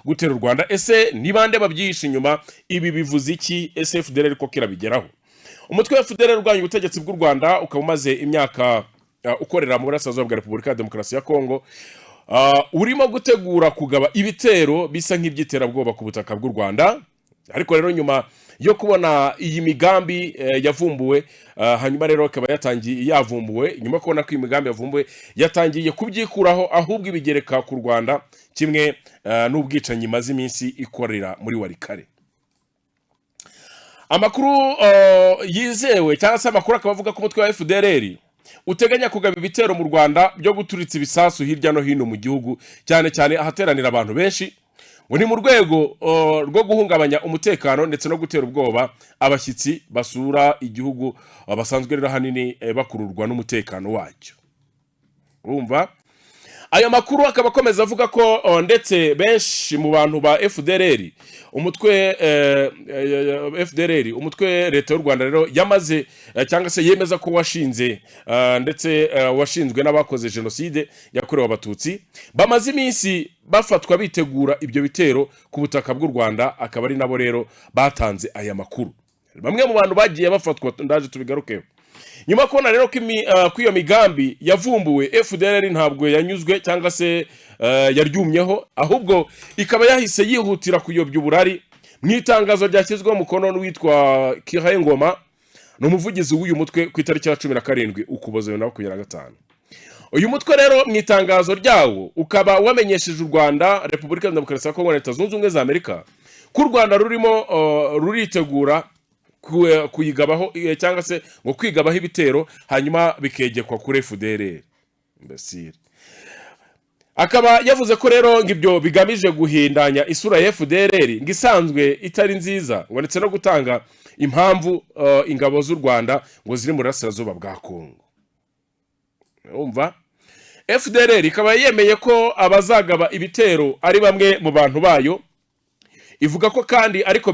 Gutera u Rwanda, ese ni bande babyihishe inyuma? Ibi bivuze iki? Ese FDLR koko irabigeraho? Umutwe wa FDLR urwanya ubutegetsi bw'u Rwanda ukaba umaze imyaka ukorera mu burasirazuba bwa Repubulika ya Demokarasi ya Kongo, urimo gutegura kugaba ibitero bisa nk'iby'iterabwoba ku butaka bw'u Rwanda. Ariko rero nyuma yo kubona iyi migambi yavumbuwe, hanyuma rero ikaba yatangiye yavumbuwe, nyuma yo kubona ko iyi migambi yavumbuwe, yatangiye kubyikuraho, ahubwo ibigereka ku Rwanda, kimwe n'ubwicanyi imaze iminsi ikorera muri Walikale. Amakuru yizewe cyangwa se amakuru akaba avuga ko umutwe wa FDLR uteganya kugaba ibitero mu Rwanda byo guturitsa ibisasu hirya no hino mu gihugu, cyane cyane ahateranira abantu benshi, ngo ni mu rwego rwo guhungabanya umutekano ndetse no gutera ubwoba abashyitsi basura igihugu, basanzwe rero ahanini bakururwa n'umutekano wacyo. Urumva, ayo makuru akaba akomeza avuga ko ndetse benshi mu bantu ba FDLR, umutwe FDLR, umutwe leta y'u Rwanda rero yamaze cyangwa se yemeza ko washinze, ndetse washinzwe n'abakoze jenoside yakorewe Abatutsi, bamaze iminsi bafatwa bitegura ibyo bitero ku butaka bw'u Rwanda, akaba ari nabo rero batanze aya makuru. Bamwe mu bantu bagiye bafatwa, ndaje tubigarukeho. Nyuma yo kubona rero ko iyo migambi yavumbuwe, FDLR ntabwo yanyuzwe cyangwa se yaryumyeho, ahubwo ikaba yahise yihutira kuyobya uburari. Mu itangazo ryashyizweho umukono n'uwitwa Kihaye Ngoma, ni umuvugizi w'uyu mutwe, ku itariki ya 17 Ukuboza 2025, uyu mutwe rero mu itangazo ryawo ukaba wamenyesheje u Rwanda, Repubulika ya Demokarasi ya Kongo na Leta Zunze Ubumwe za Amerika ko u Rwanda rurimo ruritegura kuyigabaho cyangwa se ngo kwigabaho ibitero, hanyuma bikegekwa kuri FDLR. Mbesire akaba yavuze ko rero ngo ibyo bigamije guhindanya isura ya FDLR, ngo isanzwe itari nziza, ngo ndetse no gutanga impamvu ingabo z'u Rwanda ngo ziri mu burasirazuba bwa Kongo. Urumva, FDLR ikaba yemeye ko abazagaba ibitero ari bamwe mu bantu bayo. Ivuga ko kandi ariko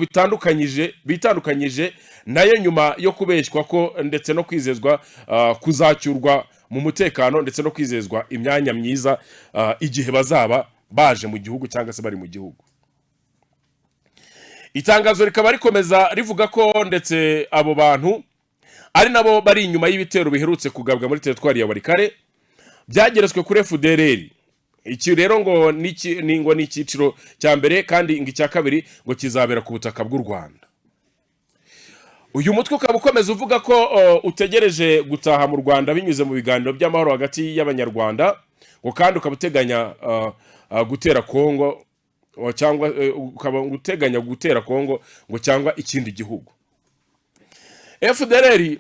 bitandukanyije nayo nyuma yo kubeshywa ko ndetse no kwizezwa kuzacyurwa mu mutekano, ndetse no kwizezwa imyanya myiza igihe bazaba baje mu gihugu cyangwa se bari mu gihugu. Itangazo rikaba rikomeza rivuga ko ndetse abo bantu ari nabo bari inyuma y'ibitero biherutse kugabwa muri teritwari ya Walikale byageretswe kuri FDLR. Iki rero ngo ni icyiciro cya mbere, kandi ngo icya kabiri ngo kizabera ku butaka bw'u Rwanda. Uyu mutwe ukaba ukomeza uvuga ko utegereje gutaha mu Rwanda binyuze mu biganiro by'amahoro hagati y'Abanyarwanda, ngo kandi ukaba uteganya gutera Kongo cyangwa ukaba uteganya gutera Kongo ngo cyangwa ikindi gihugu. FDLR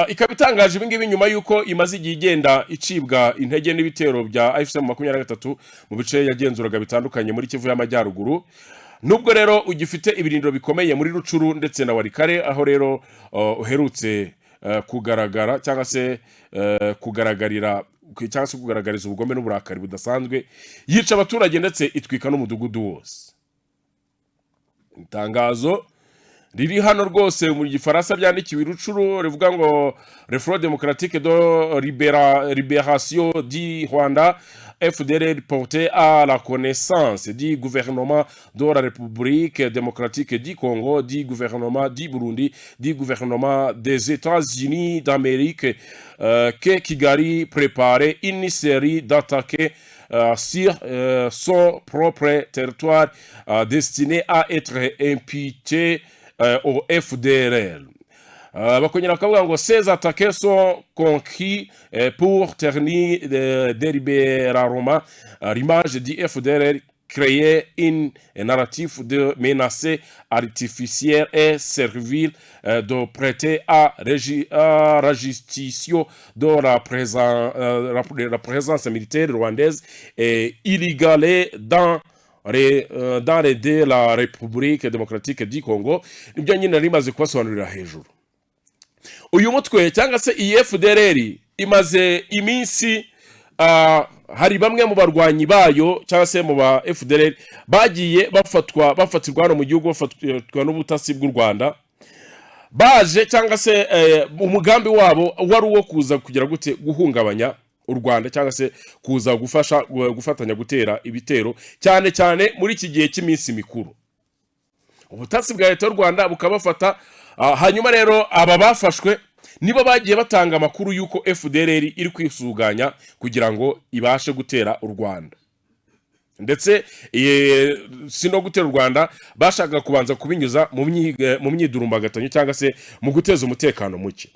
ikaba itangaje ibingibi nyuma y'uko imaze igihe igenda icibwa intege n'ibitero bya AFC M23 mu bice yagenzuraga bitandukanye muri Kivu y'Amajyaruguru, nubwo rero ugifite ibirindiro bikomeye muri Rutshuru ndetse na Walikale, aho rero uherutse kugaragara cyangwa se kugaragarira cyangwa se kugaragariza ubugome n'uburakari budasanzwe, yica abaturage ndetse itwika n'umudugudu wose. Itangazo riri hano rwose mu Gifaransa ryandikiwe i Rutshuru rivuga ngo: "Le Front Démocratique de Libération du Rwanda, FDLR, porté à la connaissance du gouvernement de la République démocratique du Congo, du gouvernement du Burundi, du gouvernement des États-Unis d'Amérique que Kigali préparait une série d'attaques sur son propre territoire destiné à être imputé au FDLR." Bakongera bakavuga ngo: "Ces attaques sont conçues pour ternir délibérément l'image du FDLR, créer une narrative de menace artificielle et servir de prétexte à la de la présence militaire rwandaise et illégale dans les de la République démocratique du Congo." Nibyo nyine rimaze kubasobanurira hejuru. Uyu mutwe cyangwa se iyi FDLR imaze iminsi hari bamwe mu barwanyi bayo cyangwa se mu ba FDLR bagiye bafatwa, bafatirwa hano mu gihugu, bafatwa n'ubutasi bw'u Rwanda, baje cyangwa se umugambi wabo wari uwo kuza kugira gute? Guhungabanya U Rwanda cyangwa se kuza gufasha gufatanya gutera ibitero, cyane cyane muri iki gihe cy'iminsi mikuru. Ubutasi bwa Leta y'u Rwanda bukabafata. Hanyuma rero aba bafashwe nibo bagiye batanga amakuru y'uko FDLR iri kwisuganya kugira ngo ibashe gutera u Rwanda. Ndetse si no gutera u Rwanda, bashakaga kubanza kubinyuza mu myidurumbagatanyo cyangwa se mu guteza umutekano muke.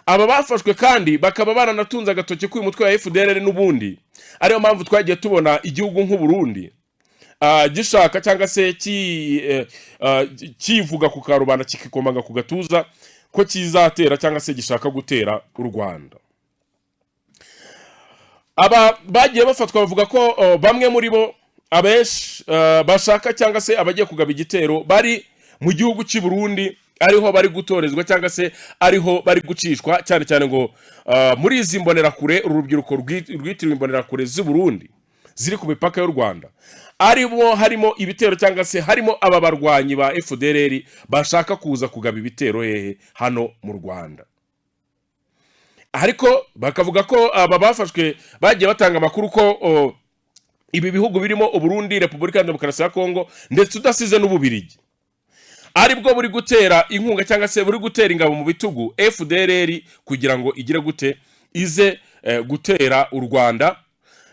Aba bafashwe kandi bakaba baranatunze agatoki k'uyu mutwe wa FDLR n'ubundi, ariyo mpamvu twagiye tubona igihugu nk'u Burundi gishaka cyangwa se kivuga ku karubanda, kikikomanga ku gatuza ko kizatera cyangwa se gishaka gutera u Rwanda. Aba bagiye bafatwa bavuga ko bamwe muri bo, abenshi bashaka cyangwa se abagiye kugaba igitero bari mu gihugu cy'i Burundi, ariho bari gutorezwa cyangwa se ariho bari gucishwa, cyane cyane ngo muri izi mbonerakure, uru rubyiruko rwitiriwe Imbonerakure z'i Burundi ziri ku mipaka y'u Rwanda, arimo harimo ibitero cyangwa se harimo aba barwanyi ba FDLR bashaka kuza kugaba ibitero hehe? Hano mu Rwanda. Ariko bakavuga ko aba bafashwe bagiye batanga amakuru ko ibi bihugu birimo Uburundi, Repubulika ya Demokarasi ya Kongo, ndetse udasize n'Ububirigi, aribwo buri gutera inkunga cyangwa se buri gutera ingabo mu bitugu FDLR kugira ngo igire gute? Ize gutera u Rwanda,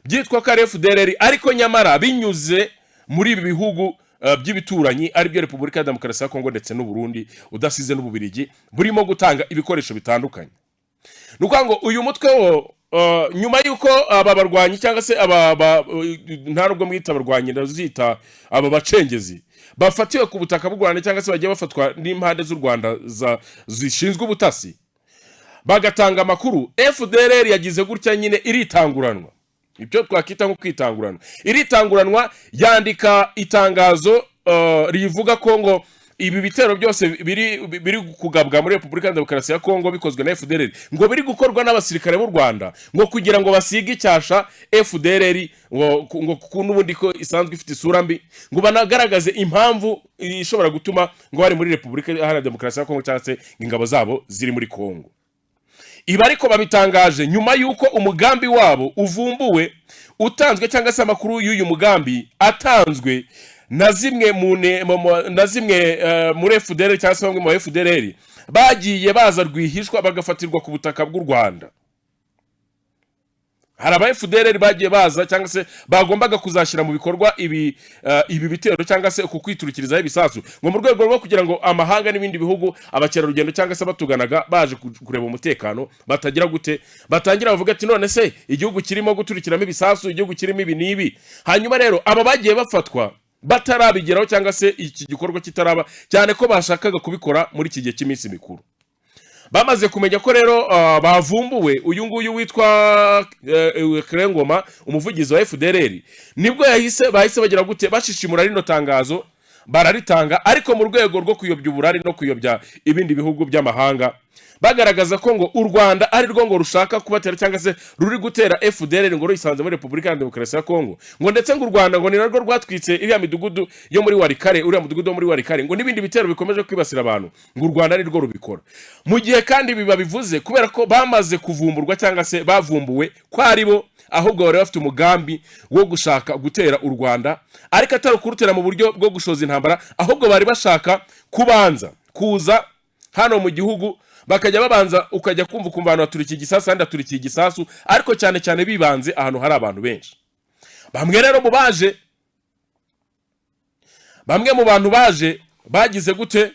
byitwa ko ari FDLR, ariko nyamara binyuze muri ibi bihugu by'ibituranyi, aribyo Repubulika ya Demokarasi ya Kongo ndetse n'Uburundi, udasize n'Ububirigi burimo gutanga ibikoresho bitandukanye. Ni ukuvuga ngo uyu mutwe wo nyuma y'uko aba barwanyi cyangwa se aba nta nubwo mwita abarwanyi, ndazita aba bacengezi, bafatiwe ku butaka bw'u Rwanda cyangwa se bagiye bafatwa n'impande z'u Rwanda zishinzwe ubutasi, bagatanga amakuru, FDLR yagize gutya nyine iritanguranwa, ibyo twakita nko kwitanguranwa. Iritanguranwa yandika itangazo rivuga ko ngo ibi bitero byose biri kugabwa muri Repubulika ya Demokarasi ya Kongo bikozwe na FDLR, ngo biri gukorwa n'abasirikare b'u Rwanda, ngo kugira ngo basige icyasha FDLR, ngo kuko n'ubundi ko isanzwe ifite isura mbi, ngo banagaragaze impamvu ishobora gutuma ngo bari muri Repubulika Iharanira Demokarasi ya Kongo cyangwa se ingabo zabo ziri muri Kongo. Ibi ariko babitangaje nyuma y'uko umugambi wabo uvumbuwe, utanzwe cyangwa se amakuru y'uyu mugambi atanzwe na zimwe mu ne- mu- mu- na zimwe muri FDLR cyangwa se bamwe mu ba FDLR bagiye baza rwihishwa bagafatirwa ku butaka bw'u Rwanda. Hari aba FDLR bagiye baza cyangwa se bagombaga kuzashyira mu bikorwa ibi bitero cyangwa se uku kwiturikirizaho ibisasu, ngo mu rwego rwo kugira ngo amahanga n'ibindi bihugu, abakerarugendo cyangwa se batuganaga baje kureba umutekano, batagira gute? Batangira bavuga ati: "None se igihugu kirimo guturikiramo ibisasu, igihugu kirimo ibi n'ibi?" Hanyuma rero aba bagiye bafatwa batarabigeraho cyangwa se iki gikorwa kitaraba, cyane ko bashakaga kubikora muri iki gihe cy'iminsi mikuru. Bamaze kumenya ko rero bavumbuwe, uyu nguyu witwa Kerengoma, umuvugizi wa FDLR, nibwo yahise bahise bagira gute? Bashishimura rino tangazo, bararitanga, ariko mu rwego rwo kuyobya uburari no kuyobya ibindi bihugu by'amahanga, bagaragaza ko ngo u Rwanda ari rwo ngo rushaka kubatera cyangwa se ruri gutera FDLR ngo ruyisanze muri Repubulika ya Demokarasi ya Kongo, ngo ndetse ngo u Rwanda ngo ni narwo rwatwitse iriya midugudu yo muri Walikale, uriya mudugudu wo muri Walikale, ngo n'ibindi bitero bikomeje kwibasira abantu ngo u Rwanda ari rwo rubikora. Mu gihe kandi biba bivuze kubera ko bamaze kuvumburwa cyangwa se bavumbuwe ko ari bo, ahubwo bari bafite umugambi wo gushaka gutera u Rwanda, ariko atari ukurutera mu buryo bwo gushoza intambara, ahubwo bari bashaka kubanza kuza hano mu gihugu, bakajya babanza ukajya kumva ukumva ahantu haturikiye igisasu, ahandi haturikiye igisasu, ariko cyane cyane bibanze ahantu hari abantu benshi. Bamwe rero mu baje, bamwe mu bantu baje bagize gute?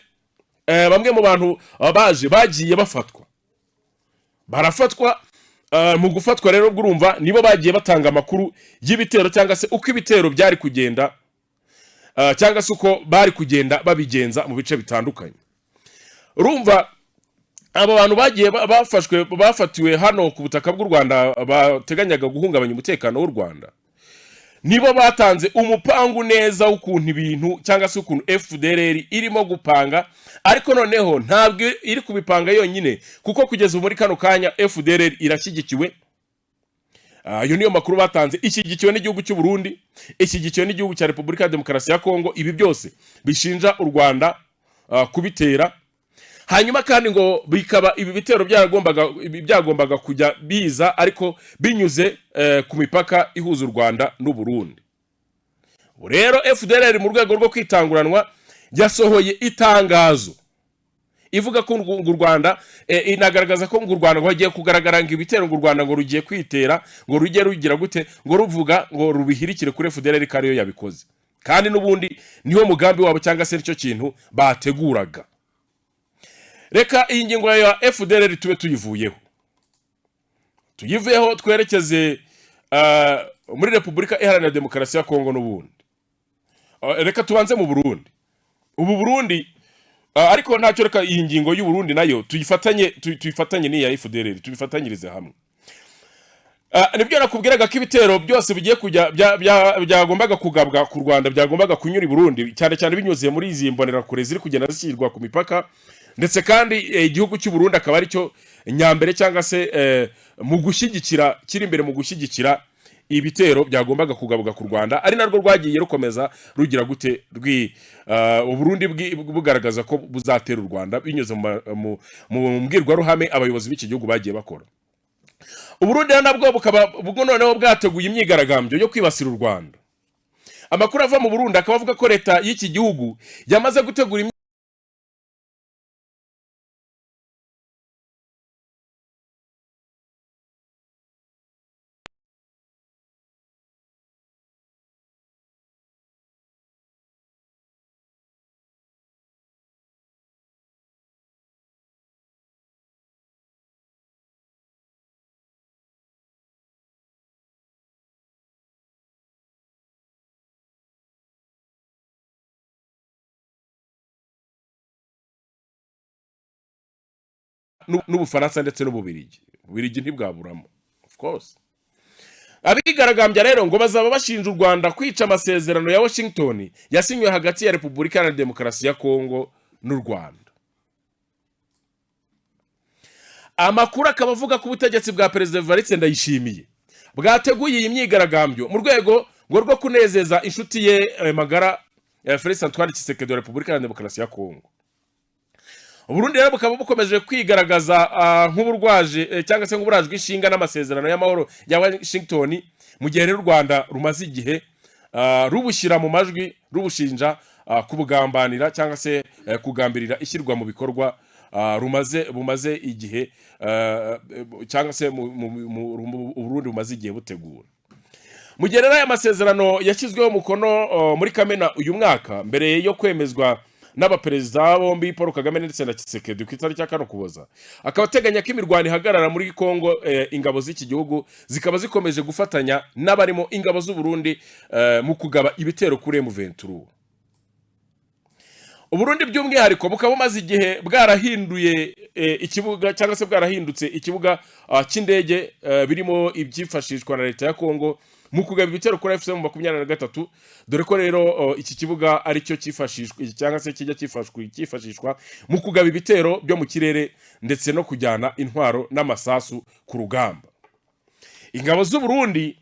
Bamwe mu bantu baje bagiye bafatwa, barafatwa. Mu gufatwa rero urumva nibo bagiye batanga amakuru y'ibitero cyangwa se uko ibitero byari kugenda, cyangwa se uko bari kugenda babigenza mu bice bitandukanye. Urumva aba bantu bagiye bafashwe, bafatiwe hano ku butaka bw'u Rwanda, bateganyaga guhungabanya umutekano w'u Rwanda, nibo batanze umupangu neza w'ukuntu ibintu cyangwa se ukuntu FDLR irimo gupanga. Ariko noneho ntabwo iri kubipanga yonyine, kuko kugeza ubu muri kano kanya FDLR irashyigikiwe. Ayo niyo makuru batanze. Ishyigikiwe n'igihugu cy'u Burundi, ishyigikiwe n'igihugu cya Repubulika ya Demokarasi ya Kongo, ibi byose bishinja u Rwanda kubitera. Hanyuma kandi ngo bikaba ibi bitero byagombaga kujya biza ariko binyuze ku mipaka ihuza u Rwanda n'u Burundi. Ubu rero FDLR mu rwego rwo kwitanguranwa yasohoye itangazo ivuga ko ngo u Rwanda, inagaragaza ko ngo u Rwanda ngo hagiye kugaragara ngo ibitero, ngo u Rwanda ngo rugiye kwitera, ngo rujye rugira gute, ngo ruvuga ngo rubihirikire kuri FDLR ko ariyo yabikoze, kandi n'ubundi niwo mugambi wabo cyangwa se nicyo kintu bateguraga. Reka iyi ngingo ya FDLR tube tuyivuyeho, twerekeze muri Repubulika Iharanira Demokarasi ya Kongo n'ubundi. Reka tubanze mu Burundi. Ubu Burundi, ariko ntacyo, reka iyi ngingo y'u Burundi nayo tuyifatanye n'iya FDLR, tubifatanyirize hamwe. Nibyo nakubwiraga ko ibitero byose bigiye kujya byagombaga kugabwa ku Rwanda byagombaga kunyura i Burundi, cyane cyane binyuze muri izi mbonerakure ziri kugenda zishyirwa ku mipaka, ndetse kandi igihugu cy'u Burundi akaba aricyo nyambere cyangwa se mu gushyigikira, kiri imbere mu gushyigikira ibitero byagombaga kugabwa ku Rwanda, ari narwo rwagiye rukomeza rugira gute rwi Uburundi bugaragaza ko buzatera u Rwanda binyuze mu mbwirwaruhame abayobozi b'iki gihugu bagiye bakora. Uburundi rero nabwo bukaba ubwo noneho bwateguye imyigaragambyo yo kwibasira u Rwanda. Amakuru ava mu Burundi akaba avuga ko leta y'iki gihugu yamaze gutegura n'Ubufaransa ndetse n'Ububirigi. Ububirigi ntibwaburamo, of course. Abigaragambya rero ngo bazaba bashinja u Rwanda kwica amasezerano ya Washington yasinywe hagati ya Repubulika Iharanira Demokarasi ya Kongo n'u Rwanda. Amakuru akaba avuga ko ubutegetsi bwa Perezida Evariste Ndayishimiye bwateguye iyi myigaragambyo mu rwego ngo rwo kunezeza inshuti ye magara, Felix Antoine Tshisekedi wa Repubulika Iharanira Demokarasi ya Kongo. Uburundi rero bukaba bukomeje kwigaragaza nk'uburwaje cyangwa se nk'uburajwe ishinga n'amasezerano y'amahoro ya Washington, mu gihe rero u Rwanda rumaze igihe rubushyira mu majwi, rubushinja kubugambanira cyangwa se kugambirira ishyirwa mu bikorwa rumaze bumaze igihe cyangwa se Uburundi bumaze igihe butegura. Mu gihe rero aya masezerano yashyizweho umukono muri Kamena uyu mwaka, mbere yo kwemezwa n'abaperezida bombi Paul Kagame ndetse na Tshisekedi ku itariki ya 4 Ukuboza, akaba ateganya ko imirwano ihagarara muri Kongo, ingabo z'iki gihugu zikaba zikomeje gufatanya n'abarimo ingabo z'u Burundi mu kugaba ibitero kuri M23. Uburundi by'umwihariko bukaba bumaze igihe bwarahinduye ikibuga cyangwa se bwarahindutse ikibuga cy'indege birimo ibyifashishwa na leta ya Kongo mu kugaba ibitero kuri AFC M23, dore ko rero iki kibuga aricyo cyifashishwa cyangwa se kijya cyifashishwa mu kugaba ibitero byo mu kirere ndetse no kujyana intwaro n'amasasu ku rugamba. Ingabo z'u Burundi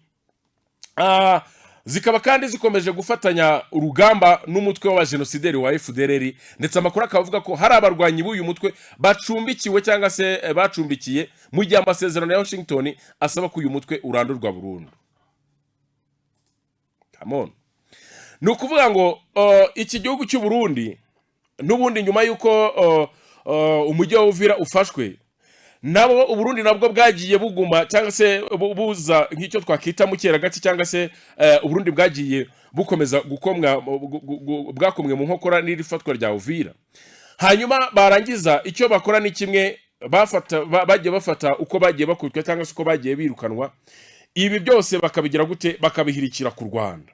zikaba kandi zikomeje gufatanya urugamba n'umutwe w'abajenosideri wa FDLR, ndetse amakuru akaba avuga ko hari abarwanyi b'uyu mutwe bacumbikiwe cyangwa se bacumbikiye, mu gihe amasezerano ya Washington asaba ko uyu mutwe urandurwa burundu. Come on. Ni ukuvuga ngo iki gihugu cy'u Burundi n'ubundi nyuma y'uko umujyi wa Uvira ufashwe, nabo Uburundi nabwo bwagiye buguma cyangwa se buza nk'icyo twakita mu gati, cyangwa se Uburundi bwagiye bukomeza gukomwa bwakomwe mu nkokora n'iri fatwa rya Uvira. Hanyuma barangiza icyo bakora ni kimwe bafata, bagiye bafata uko bagiye bakubitwa cyangwa se uko bagiye birukanwa, ibi byose bakabigira gute, bakabihirikira ku Rwanda.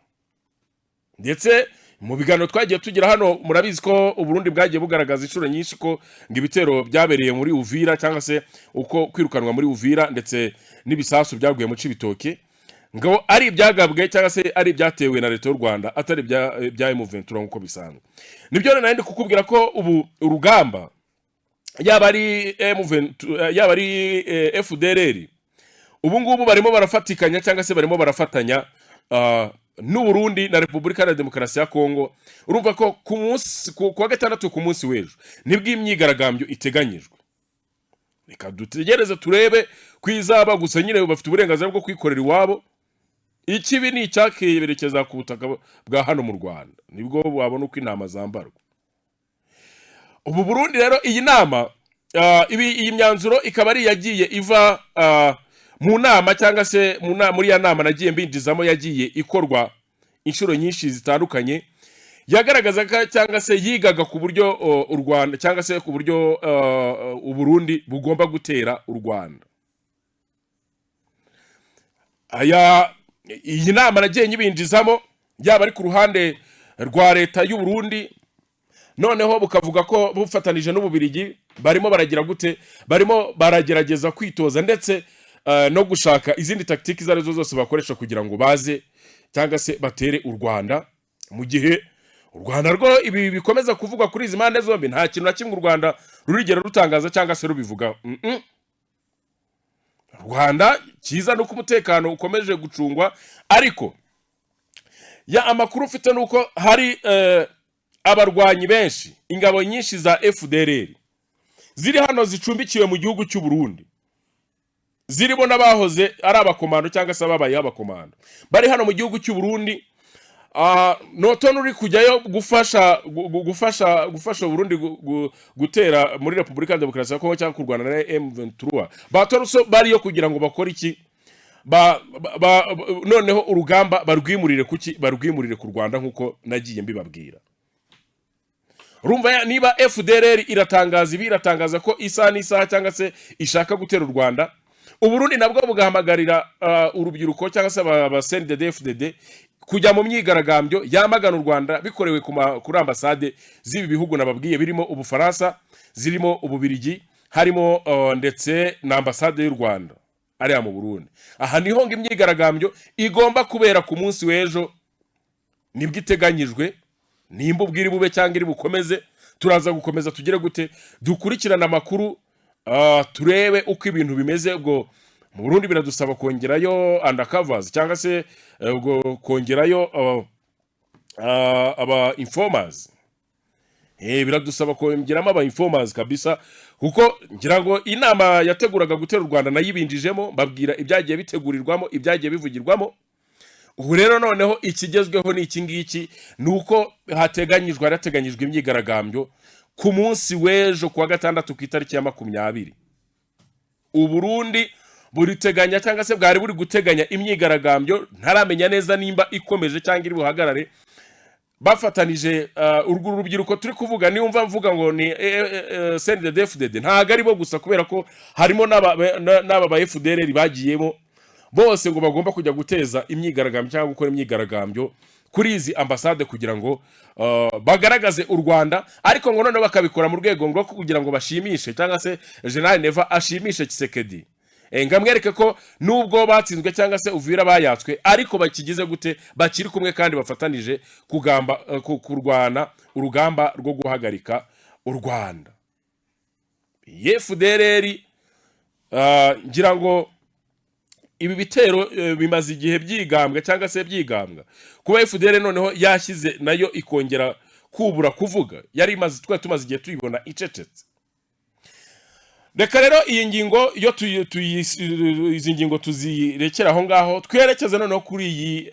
Ndetse mu biganiro twagiye tugira hano, murabizi ko Uburundi bwagiye bugaragaza inshuro nyinshi ko ngo ibitero byabereye muri Uvira cyangwa se uko kwirukanwa muri Uvira ndetse n'ibisasu byaguye mu Cibitoke ngo ari ibyagabwe cyangwa se ari ibyatewe na leta y'u Rwanda, atari ibya M23 nk'uko bisanzwe. Nibyo rero nari ndi kukubwira ko ubu urugamba yaba ari M23, yaba ari FDLR, ubu ngubu barimo barafatikanya cyangwa se barimo barafatanya. n'u Burundi na Repubulika ya Demokarasi ya Kongo. Urumva ko ku munsi ku wa gatandatu, ku munsi w'ejo, nibwo imyigaragambyo iteganyijwe. Reka dutegereze turebe ko izaba. Gusa nyine bafite uburenganzira bwo kwikorera iwabo. Ikibi ni icyakerekeza ku butaka bwa hano mu Rwanda, nibwo wabona uko intama zambarwa. Ubu Burundi rero, iyi nama, iyi myanzuro ikaba ari iyagiye iva mu nama cyangwa se muri ya nama nagiye mbinjizamo, yagiye ikorwa inshuro nyinshi zitandukanye, yagaragazaga cyangwa se yigaga ku buryo u Rwanda cyangwa se ku buryo Uburundi bugomba gutera u Rwanda. Aya, iyi nama nagiye nyibinjizamo, yaba ari ku ruhande rwa leta y'u Burundi, noneho bukavuga ko bufatanije n'Ububirigi barimo baragira gute, barimo baragerageza kwitoza ndetse no gushaka izindi tactique izo arizo zose bakoresha kugira ngo baze cyangwa se batere u Rwanda. Mu gihe u Rwanda rwo ibi bikomeza kuvugwa kuri izi mpande zombi, nta kintu na kimwe u Rwanda rurigera rutangaza cyangwa se rubivuga. Rwanda cyiza ni uko umutekano ukomeje gucungwa, ariko ya amakuru ufite ni uko hari abarwanyi benshi, ingabo nyinshi za FDLR ziri hano zicumbikiwe mu gihugu cy'u Burundi, zirimo n'abahoze ari abakomando cyangwa se ababayeho abakomando bari hano mu gihugu cy'u Burundi. Notoni uri kujyayo gufasha Burundi gutera muri Repubulika ya Demokarasi ya Kongo cyangwa kurwana na M23, batoruso bariyo kugira ngo bakore iki? Noneho urugamba barwimurire kuki? Barwimurire ku Rwanda, nk'uko nagiye mbibabwira. Urumva niba FDLR iratangaza ibi, iratangaza ko isaha n'isaha cyangwa se ishaka gutera u Rwanda, Uburundi nabwo bugahamagarira urubyiruko cyangwa se aba CNDD FDD kujya mu myigaragambyo yamagana u Rwanda, bikorewe kuri ambasade z'ibi bihugu nababwiye, birimo Ubufaransa, zirimo Ububirigi, harimo ndetse na ambasade y'u Rwanda ariya mu Burundi. Aha niho ngo imyigaragambyo igomba kubera ku munsi w'ejo, nibwo iteganyijwe. Nimba ubwiri bube cyangwa iri bukomeze, turaza gukomeza tugire gute, dukurikirane amakuru, turebe uko ibintu bimeze. Ubwo mu Burundi biradusaba kongerayo undercovers cyangwa se ubwo kongerayo aba informers. Biradusaba kongeramo aba informers kabisa, kuko ngira ngo inama yateguraga gutera u Rwanda nayibinjijemo, mbabwira ibyagiye bitegurirwamo, ibyagiye bivugirwamo. Ubu rero noneho ikigezweho ni iki ngiki, ni uko harateganyijwe imyigaragambyo ku munsi w'ejo ku wa gatandatu, ku itariki ya 20. Uburundi buriteganya cyangwa se bwari buri guteganya imyigaragambyo, ntaramenya neza nimba ikomeje cyangwa iri buhagarare, bafatanije urwo rubyiruko turi kuvuga. Niwumva mvuga ngo ni CNDD-FDD, ntabwo ari bo gusa, kubera ko harimo n'aba ba FDLR bagiyemo bose, ngo bagomba kujya guteza imyigaragambyo cyangwa gukora imyigaragambyo kuri izi ambasade kugira ngo bagaragaze u Rwanda, ariko ngo noneho bakabikora mu rwego rwo kugira ngo bashimishe cyangwa se General Neva ashimishe Tshisekedi, ngo amwereke ko nubwo batsinzwe cyangwa se Uvira bayatswe, ariko bakigize gute, bakiri kumwe kandi bafatanije kugamba, kurwana urugamba rwo guhagarika u Rwanda. FDLR, ngira ngo ibi bitero bimaze igihe byigambwa cyangwa se byigambwa kuba FDLR noneho yashyize nayo ikongera kubura kuvuga, yari imaze, twari tumaze igihe tuyibona icecetse. Reka rero iyi ngingo iyo izi ngingo tuzirekera aho ngaho, twerekeze noneho kuri iyi.